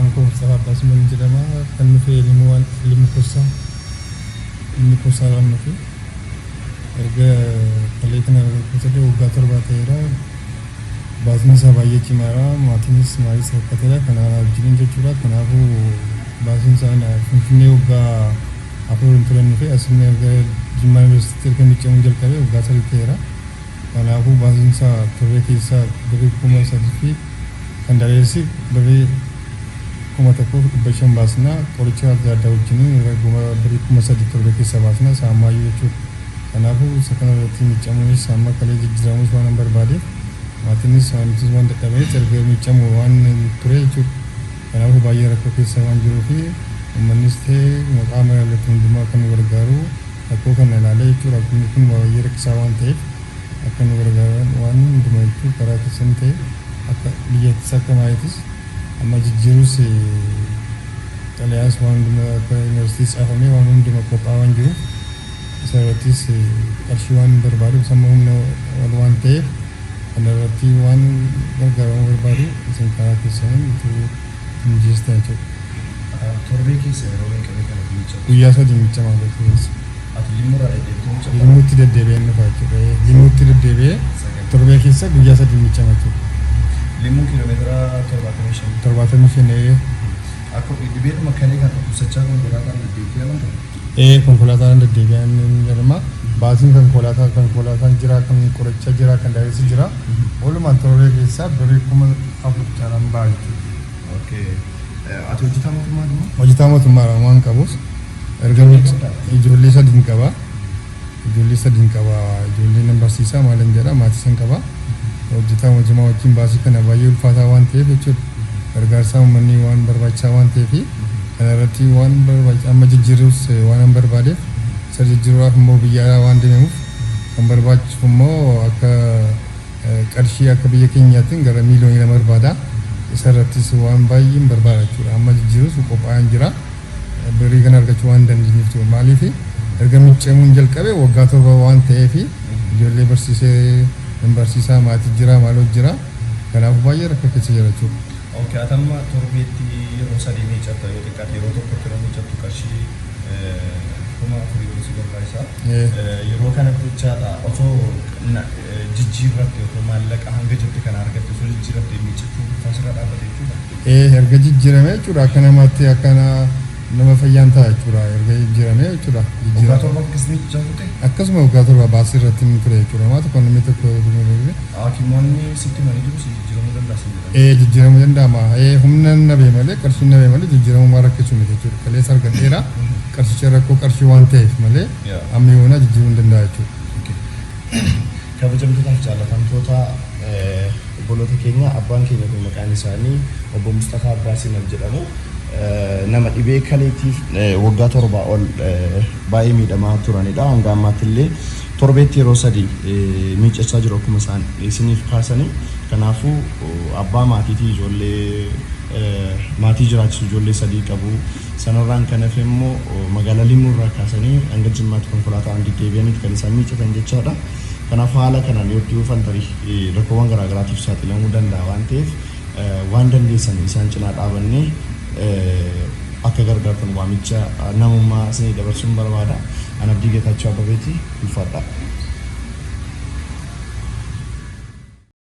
Maqaan koo Mustafaa Abbaa Siman jedhama. Kan dhufe Limuu Koossaa. Limuu Koossaadhaan dhufe. Erga kalee kana dhukkubsatee waggaa 7 ta'eera. Baasiin isaa baay'ee cimaadha. Maatiinis maalis rakkateera. Kana wajjiniin jechuudha. Kanaafuu baasiin isaa Finfinnee waggaa 4 hin turan dhufe. Asinni erga Jimmaa Yuunivarsiitiitti erga miiccamuun jalqabee waggaa 3 ta'eera. Kanaafuu baasiin isaa torbee keessaa birrii 3,000 fi kan dareessi birrii 1,500 baasna. Qoricha adda addaa wajjiniin birrii 3,000 torbee keessa baasna. Isa ammaayyuu jechuudha. Kanaafuu isa kana irratti miiccamuunis amma kalee jijjiiramuus waan barbaadeef maatiinis wantis waan dadhabeef erga miiccamu waan ture jechuudha. Kanaafuu baay'ee rakkoo keessa waan jiruu fi uummannis ta'e qaama ilaallatu hundumaa akka nu gargaaru rakkoo kana ilaalee jechuudha. Rakkoon kun baay'ee rakkisaa waan ta'eef akka nu gargaaran waan hundumaa jechuudha karaa keessan ta'e akka biyyattis akka maayittis amma jijjiirus xalayaas waan hundumaa akka yuunivarsiitii caafamee waan hundumaa qophaa'aa waan jiruuf isa irrattis qarshii waan barbaaduuf samma humna ol waan ta'eef kana irratti waan gargaaramuu barbaadu isin karaa keessaniin utuu mijeessitan jechuudha. Torbee keessa yeroo meeqa meeqa miiccatu? Guyyaa 3 miiccamaa jechuudha. Ati Limmuurraa deddeebitee miiccataa? Limmuutti deddeebi'ee dhufa jechuudha. Limmuutti deddeebi'ee torbee keessa guyyaa 3 miiccama jechuudha. Limmuun kiiloomeetira 75. 75. Akka dhibeedhuma kalee kan dhukkubsachaa konkolaataan deddeebitee amantaa? Konkolaataan deddeebi'aan ni jedhama. Baasiin konkolaataan jira, kan qoricha jira, kan daa'essi jira. Walumaan torbee keessaa birrii 4,000 caalaan ba'a jechuudha. Okay. Ati hojjetaa mootummaa moo? Hojjetaa mootummaa waan qabus erga ijoollee 3 qaba. Ijoollee 3 qaba. Ijoollee nan barsiisaa maalan jedha maatii san qaba. Hojjetaa mootummaa wajjin baasii kana baay'ee ulfaataa waan ta'eef jechuudha. Gargaarsa uummanni waan barbaachisaa waan ta'eef kana irratti waan barbaachisaa amma jijjiiruus waan hin barbaadeef isa jijjiiruudhaaf immoo biyya alaa waan deemuuf kan barbaachisu immoo akka qarshii akka biyya keenyaatiin gara miiliyoonii 2 barbaada. Isa irrattis waan baay'een barbaada jechuudha. Amma jijjiiruus qophaa'aan jira. Birrii kana argachuu waan dandeenyeef ture. Maaliif erga miiccamuun jalqabe waggaa 7 waan ta'eef ijoollee barsiisee hin barsiisaa maatii jira maaloo jira. Kanaafuu baay'ee rakkoo keessa jira jechuudha. Okay, ati amma torbeetti yeroo 3 miiccatta yoo xiqqaate yeroo tokkotti yeroo miiccattu qarshii 4,000 ol si barbaachisa. Yeroo kanatti jechaadha osoo jijjiirratte otoo maallaqa hanga jette kana argatte osoo jijjiirratte miiccachuun dhufaa sirra dhaabbate jechuudha. Erga jijjiirame jechuudha akka namaatti akka nama fayyaan ta'a jechuudha erga jijjiirame jechuudha. Waggaa 7 akkasitti miiccachaa turte? Akkasuma waggaa 7 baasii irratti hin ture jechuudha. Maa tokko namni tokko Hakimoonni sitti himanii jiru si jijjiiramuu danda'a sin jedhan. Jijjiiramuu danda'ama. Humna nabee malee qarshiin nabee malee jijjiiramuu waan rakkisu miti jechuudha. Kaleessa argadheera qarshicha rakkoo qarshii waan ta'eef malee amma yoonaa jijjiiruu hin danda'a jechuudha. Kabajamtootaaf jaallatamtoota obboloota keenya abbaan keenya kun maqaan isaanii obbo Mustafaa Abbaa Simal jedhamu. Nama dhibee kaleetiif waggaa 7 ol baay'ee miidhamaa turanidha. Hanga ammaatti illee torbeetti yeroo 3 miiccachaa jiru akkuma isaan isiniif kaasanii. Kanaafuu abbaa maatiitii ijoollee maatii jiraachisu ijoollee 3 qabu. Sanarraan kan hafe immoo magaalaa Limmuu irraa kaasanii hanga Jimmaatti konkolaataan deddeebi'aniiti kan isaan miiccatan jechaadha. Kanaaf haala kanaan yoo itti fufan tarii rakkoowwan garaagaraatiif saaxilamuu danda'a waan ta'eef waan dandeessan isaan cinaa dhaabannee akka gargaartan waamicha namummaa isinii dabarsuun barbaada. An Abdii Geetaachoo Abbabeeti. Ulfaadhaa.